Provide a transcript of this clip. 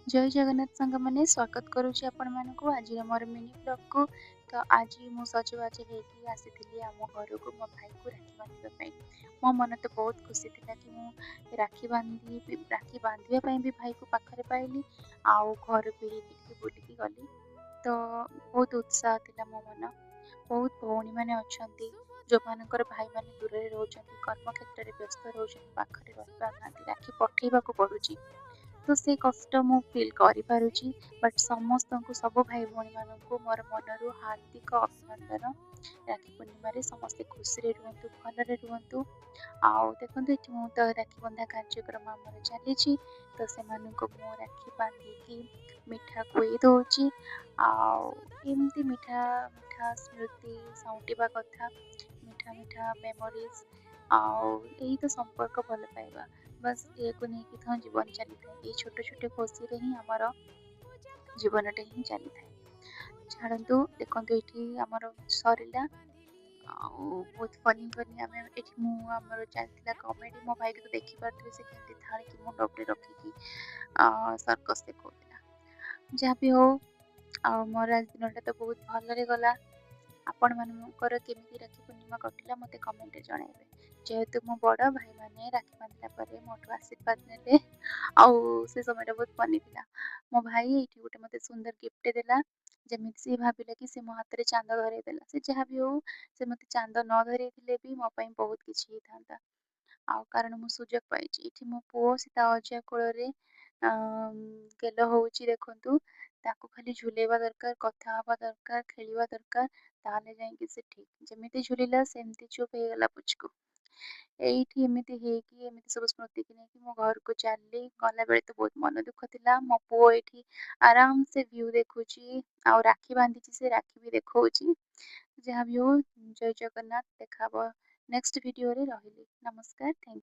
ଜୟ ଜଗନ୍ନାଥ ସାଙ୍ଗମାନେ, ସ୍ୱାଗତ କରୁଛି ଆପଣମାନଙ୍କୁ ଆଜିର ମୋର ମିନି ବ୍ଲଗ୍କୁ। ତ ଆଜି ମୁଁ ସଜବାଜ ହେଇକି ଆସିଥିଲି ଆମ ଘରକୁ ମୋ ଭାଇକୁ ରାକ୍ଷୀ ବାନ୍ଧିବା ପାଇଁ। ମୋ ମନ ତ ବହୁତ ଖୁସି ଥିଲା କି ମୁଁ ରାକ୍ଷୀ ବାନ୍ଧି ରାକ୍ଷୀ ବାନ୍ଧିବା ପାଇଁ ବି ଭାଇକୁ ପାଖରେ ପାଇଲି ଆଉ ଘରକୁ ହେଇକି ଟିକେ ବୁଲିକି ଗଲି। ତ ବହୁତ ଉତ୍ସାହ ଥିଲା ମୋ ମନ। ବହୁତ ଭଉଣୀମାନେ ଅଛନ୍ତି ଯେଉଁମାନଙ୍କର ଭାଇମାନେ ଦୂରରେ ରହୁଛନ୍ତି, କର୍ମକ୍ଷେତ୍ରରେ ବ୍ୟସ୍ତ ରହୁଛନ୍ତି, ପାଖରେ ରହିପାରୁନାହାନ୍ତି, ରାକ୍ଷୀ ପଠେଇବାକୁ ପଡ଼ୁଛି। ତ ସେ କଷ୍ଟ ମୁଁ ଫିଲ୍ କରିପାରୁଛି। ବଟ୍ ସମସ୍ତଙ୍କୁ, ସବୁ ଭାଇ ଭଉଣୀମାନଙ୍କୁ ମୋର ମନରୁ ହାର୍ଦ୍ଦିକ ଅଭିନନ୍ଦନ। ରାକ୍ଷୀ ପୂର୍ଣ୍ଣିମାରେ ସମସ୍ତେ ଖୁସିରେ ରୁହନ୍ତୁ, ଭଲରେ ରୁହନ୍ତୁ। ଆଉ ଦେଖନ୍ତୁ, ଏଠି ମୁଁ ତ ରାକ୍ଷୀ ବନ୍ଧା କାର୍ଯ୍ୟକ୍ରମ ଆମର ଚାଲିଛି। ତ ସେମାନଙ୍କୁ ମୁଁ ରାକ୍ଷୀ ବାନ୍ଧିକି ମିଠା ଖୁଏଇ ଦେଉଛି। ଆଉ ଏମିତି ମିଠା ମିଠା ସ୍ମୃତି ସାଉଁଟିବା କଥା, ମିଠା ମିଠା ମେମୋରିଜ୍। ଆଉ ଏଇ ତ ସମ୍ପର୍କ, ଭଲ ପାଇବା, ବାସ୍ ଏହାକୁ ନେଇକି ତ ଜୀବନ ଚାଲିଥାଏ। ଏଇ ଛୋଟ ଛୋଟ ଖୁସିରେ ହିଁ ଆମର ଜୀବନଟା ହିଁ ଚାଲିଥାଏ। ଛାଡ଼ନ୍ତୁ, ଦେଖନ୍ତୁ, ଏଇଠି ଆମର ସରିଲା। ଆଉ ବହୁତ ଫନି ଫନି ଆମେ ଏଠି ମୁଁ ଆମର ଚାଲିଥିଲା କମେଡ଼ି। ମୋ ଭାଇକୁ ତ ଦେଖିପାରୁଥିବେ, ସେ କେମିତି ଥାଳିକି ମୁଣ୍ଡ ଉପରେ ରଖିକି ସର୍କସ୍ ଦେଖାଉଥିଲା। ଯାହା ବି ହଉ, ଆଉ ମୋର ଆଜି ଦିନଟା ତ ବହୁତ ଭଲରେ ଗଲା। ଆପଣମାନଙ୍କର କେମିତି ରାକ୍ଷୀ ପୂର୍ଣ୍ଣିମା କଟିଲା, ମୋତେ କମେଣ୍ଟରେ ଜଣାଇବେ। ଯେହେତୁ ମୁଁ ବଡ଼, ଭାଇମାନେ ରାକ୍ଷୀ ବାନ୍ଧିଲା ପରେ ମୋଠୁ ଆଶୀର୍ବାଦ ନେଲେ ଆଉ ସେ ସମୟଟା ବହୁତ ଫନି ଥିଲା। ମୋ ଭାଇ ଏଇଠି ଗୋଟେ ମୋତେ ସୁନ୍ଦର ଗିଫ୍ଟ ଦେଲା। ଯେମିତି ସେ ଭାବିଲା କି ସେ ମୋ ହାତରେ ଚାନ୍ଦ ଧରେଇ ଦେଲା। ସେ ଯାହା ବି ହଉ, ସେ ମୋତେ ଚାନ୍ଦ ନ ଧରେଇଥିଲେ ବି ମୋ ପାଇଁ ବହୁତ କିଛି ହେଇଥାନ୍ତା, ଆଉ କାରଣ ମୁଁ ସୁଯୋଗ ପାଇଛି। ଏଇଠି ମୋ ପୁଅ, ସେ ତା ଅଜା କୋଳରେ ଗେଲ ହେଉଛି। ଦେଖନ୍ତୁ, ତାକୁ ଖାଲି ଝୁଲେଇବା ଦରକାର, କଥା ହେବା ଦରକାର, ଖେଳିବା ଦରକାର, ତାହେଲେ ଯାଇକି ସେ ଠିକ୍। ଯେମିତି ଝୁଲିଲା, ସେମିତି ଚୁପ୍ ହେଇଗଲା ପୁଚକୁ। ଏଇଠି ଏମିତି ହେଇକି, ଏମିତି ସବୁ ସ୍ମୃତିକି ନେଇକି ମୁଁ ଘରକୁ ଚାଲିଲି। ଗଲାବେଳେ ତ ବହୁତ ମନ ଦୁଃଖ ଥିଲା। ମୋ ପୁଅ ଏଇଠି ଆରାମସେ ଭ୍ୟୁ ଦେଖୁଛି ଆଉ ରାକ୍ଷୀ ବାନ୍ଧିଛି, ସେ ରାକ୍ଷୀ ବି ଦେଖାଉଛି। ଯାହା ବି ହଉ, ଜୟ ଜଗନ୍ନାଥ। ଦେଖା ହବ ନେକ୍ସଟ ଭିଡ଼ିଓରେ। ରହିଲି, ନମସ୍କାର, thank.